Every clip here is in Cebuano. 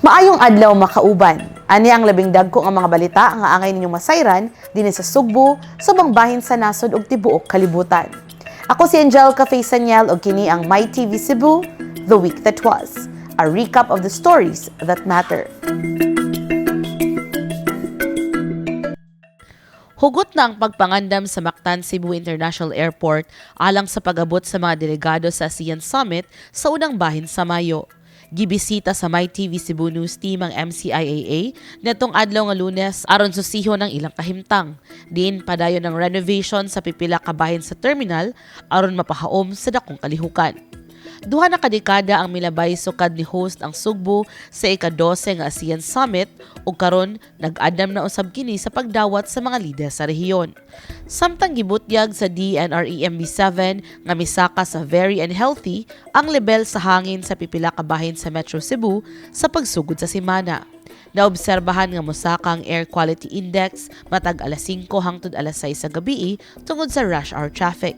Maayong adlaw, makauban. Ani ang labing dagko nga mga balita nga angay ninyong masayran dinhi sa Sugbo, sa ubang bahin sa nasod ug tibuok kalibutan. Ako si Angelica Faye Saniel ug kini ang My TV Cebu, The Week That Was, a recap of the stories that matter. Hugot na ang pagpangandam sa Mactan Cebu International Airport alang sa pag-abot sa mga delegado sa ASEAN Summit sa unang bahin sa Mayo. Gibisita sa MyTV Cebu News Team ang MCIAA netong adlaw nga Lunes aron susihon ang ilang kahimtang. Diin padayon ang renovation sa pipila ka bahin sa terminal aron mapahaom sa dakong kalihukan. 2 na kadekada ang milabay sukad ni host ang Sugbo sa ika-12 nga ASEAN Summit ug karon nag-andam na usab kini sa pagdawat sa mga lider sa rehiyon. Samtang gibutyag sa DENR EMB 7 nga misaka sa very unhealthy ang lebel sa hangin sa pipila ka bahin sa Metro Cebu sa pagsugod sa semana. Naobserbahan nga mosaka ang air quality index matag alas 5 hangtod alas 6 sa gabii tungod sa rush hour traffic.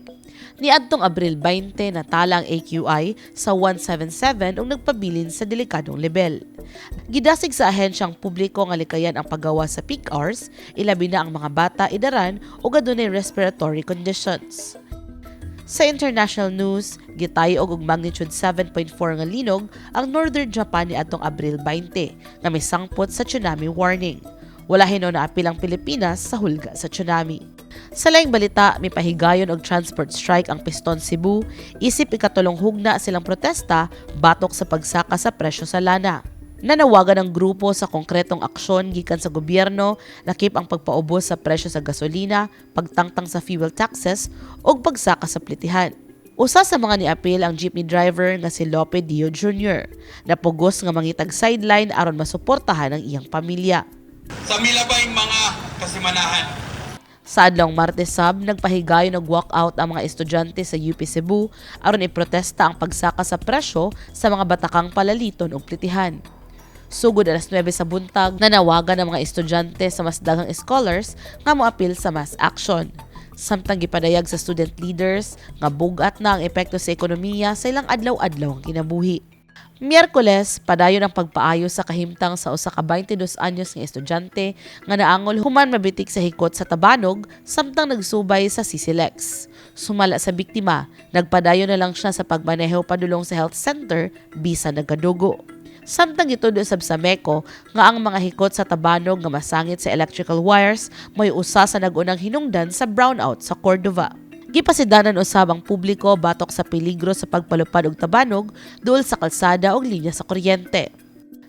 Niadtong Abril 20, natala ang AQI sa 177 ug nagpabilin sa delikadong lebel. Gidasig sa ahensyang publiko nga likayan ang paggawa sa peak hours, ilabi na ang mga bata, idaran ug adunay respiratory conditions. Sa international news, gitayog og magnitude 7.4 nga linog ang northern Japan niadtong Abril 20 nga misangpot sa tsunami warning. Wala hinuon naapil ang Pilipinas sa hulga sa tsunami. Sa laing balita, mipahigayon og transport strike ang Piston Cebu isip ikatulong hugna silang protesta batok sa pagsaka sa presyo sa lana. Nanawagan ang grupo sa konkretong aksyon gikan sa gobyerno, lakip ang pagpaubos sa presyo sa gasolina, pagtangtang sa fuel taxes ug pagsaka sa plitihan. Usa sa mga niapil ang jeepney driver nga si Lope Dio Jr. Napugos nga mangitag sideline aron masuportahan ang iyang pamilya. Sa milabay mga kasimanahan. Sa adlawng Martes sab, nagpahigayon og walkout ang mga estudyante sa UP Cebu aron iprotesta ang pagsaka sa presyo sa mga batakang palaliton ug plitihan. Sugod alas 9 sa buntag, nanawagan ang mga estudyante sa mas daghang scholars nga moapil sa mass action. Samtang gipadayag sa student leaders nga bugat na ang epekto sa ekonomiya sa ilang adlaw-adlaw ang kinabuhi. Miyerkules, padayon ang pagpaayo sa kahimtang sa usa ka 22 anyos nga estudyante nga naangol human mabitik sa hikot sa tabanog samtang nagsubay sa CCLEX. Sumala sa biktima, nagpadayon na lang siya sa pagmaneho padulong sa health center bisan nagadugo. Samtang gitudo sab sa MECO nga ang mga hikot sa tabanog nga masangit sa electrical wires may usa sa nag-unang hinungdan sa brownout sa Cordova. Gipasidanan usab ang publiko batok sa peligro sa pagpalupad og tabanog duol sa kalsada og linya sa kuryente.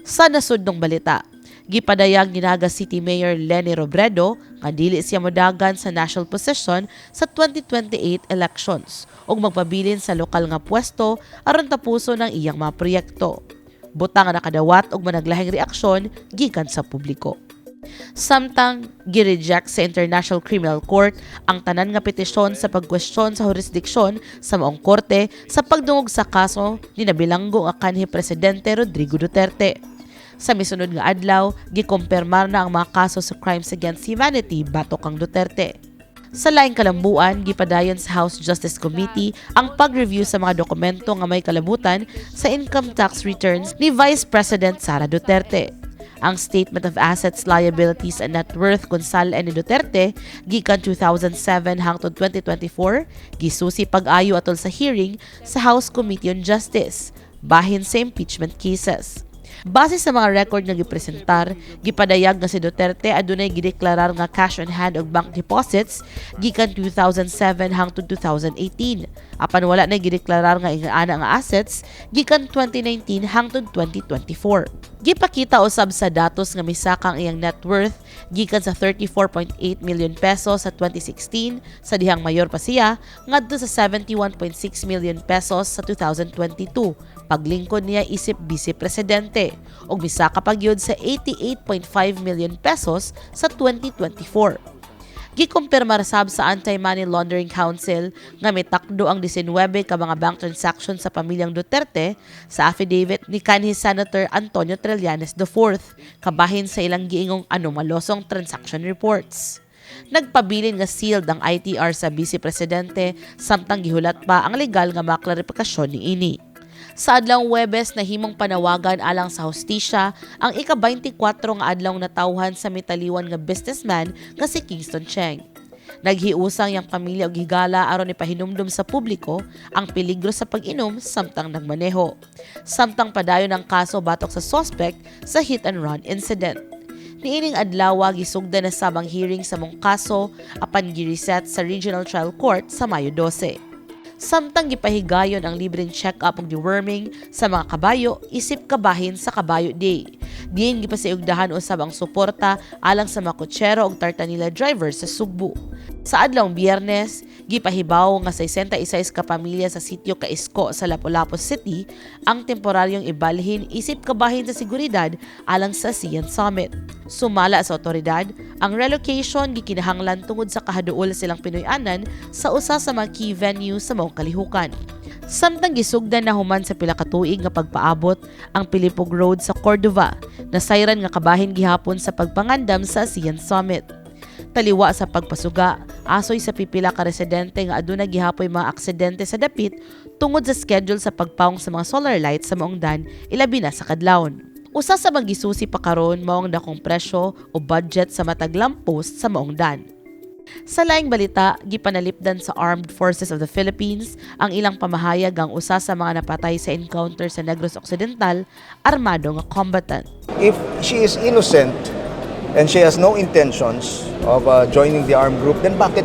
Sa nasudnong balita, gipadayag ni Naga City Mayor Leni Robredo nga dili siya modagan sa national position sa 2028 elections ug magpabilin sa lokal nga pwesto aron tapuson ang iyang mga proyekto. Butang nga nakadawat og managlahing reaksyon gikan sa publiko. Samtang gireject sa International Criminal Court ang tanan nga petisyon sa pagkwestiyon sa jurisdiksyon sa maong korte sa pagdungog sa kaso ni nabilanggo nga kanhi presidente Rodrigo Duterte. Sa misunod nga adlaw, gikumpirmar na ang mga kaso sa crimes against humanity batok kang Duterte. Sa laing kalambuan, gipadayon sa House Justice Committee ang pag-review sa mga dokumento nga may kalabutan sa income tax returns ni Vice President Sara Duterte. Ang Statement of Assets, Liabilities and Net Worth kung SALN ni Duterte gikan 2007 hangtod 2024 gisusi pag-ayo atol sa hearing sa House Committee on Justice bahin sa impeachment cases. Base sa mga record nga gipresentar, gipadayag nga si Duterte adunay gideklarar nga cash on hand ug bank deposits gikan 2007 hangtod 2018. Apan wala na gideklarar nga ingana nga assets gikan 2019 hangtod 2024. Gipakita usab sa datos nga misaka ang iyang net worth gikan sa 34.8 million pesos sa 2016 sa dihang mayor pa siya ngadto sa 71.6 million pesos sa 2022 paglingkod niya isip vice presidente ug misaka pa gyud sa 88.5 million pesos sa 2024. Gikumpirmar sab sa Anti-Money Laundering Council nga mitakdo ang 19 ka mga bank transaction sa pamilyang Duterte sa affidavit ni kanhi Senator Antonio Trillanes IV kabahin sa ilang giingong anomalosong transaction reports. Nagpabilin nga sealed ang ITR sa Vice Presidente samtang gihulat pa ang legal nga mga klarifikasyon niini. Sa adlawng Webes, nahimong panawagan alang sa hustisya ang ika-24 nga adlaw natawhan sa mitaliwan nga businessman nga si Kingston Cheng. Naghiusang iyang pamilya og higala aron ipahinumdom sa publiko ang peligro sa pag-inom samtang nagmaneho. Samtang padayon ang kaso batok sa suspect sa hit and run incident. Niining adlaw, gisugdan na sab ang hearing sa maong kaso apan gireset sa Regional Trial Court sa Mayo 12. Samtang gipahigayon ang libreng check-up ug deworming sa mga kabayo isip kabahin sa Kabayo Day. Diin gipasiugdahan usab ang suporta alang sa mga kutsero ug tartanila drivers sa Sugbo. Sa adlawng Biyernes, gipahibaw nga 66 ka pamilya sa sitio Kaisko sa Lapu-Lapu City ang temporaryong ibalhin isip kabahin sa seguridad alang sa ASEAN Summit. Sumala sa otoridad, ang relocation gikinahanglan tungod sa kahaduol silang Pinoy-anan sa usa sa mga key venue sa maong kalihukan. Samtang gisugdan na human sa pila ka tuig nga pagpaabot ang Pilipog Road sa Cordova, nasayran nga kabahin gihapon sa pagpangandam sa ASEAN Summit. Taliwa sa pagpasuga, asoy sa pipila ka residente nga aduna gihapoy mga aksidente sa dapit tungod sa schedule sa pagpawong sa mga solar lights sa maong dan, ilabi na sa kadlawon. Usa sa mga gisusi pa karon mao ang dakong presyo o budget sa matag lamppost sa maong dan. Sa laing balita, gipanalipdan sa Armed Forces of the Philippines ang ilang pamahayag ang usa sa mga napatay sa encounter sa Negros Occidental, armado nga combatant. If she is innocent and she has no intentions of joining the armed group, then bakit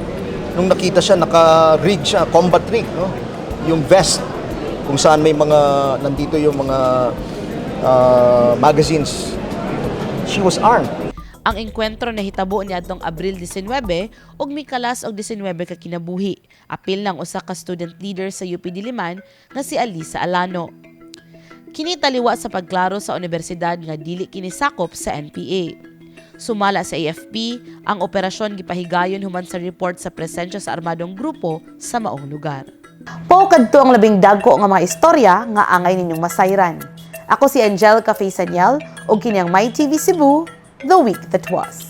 nung nakita siya, naka-rig siya, combat rig, no? Yung vest, kung saan may mga, nandito yung mga magazines, she was armed. Ang engkwentro nahitabo niadtong Abril 19 ug mikalas og 19 ka kinabuhi. Apil ng usa ka student leader sa UP Diliman nga si Alisa Alano. Kini taliwa sa pagklaro sa unibersidad nga dili kini sakop sa NPA. Sumala sa AFP, ang operasyon gipahigayon human sa report sa presensya sa armadong grupo sa maong lugar. Mao kadto ang labing dagko nga mga istorya nga angay ninyong masayran. Ako si Angelica Faisaniel ug kini ang My TV Cebu, The Week That Was.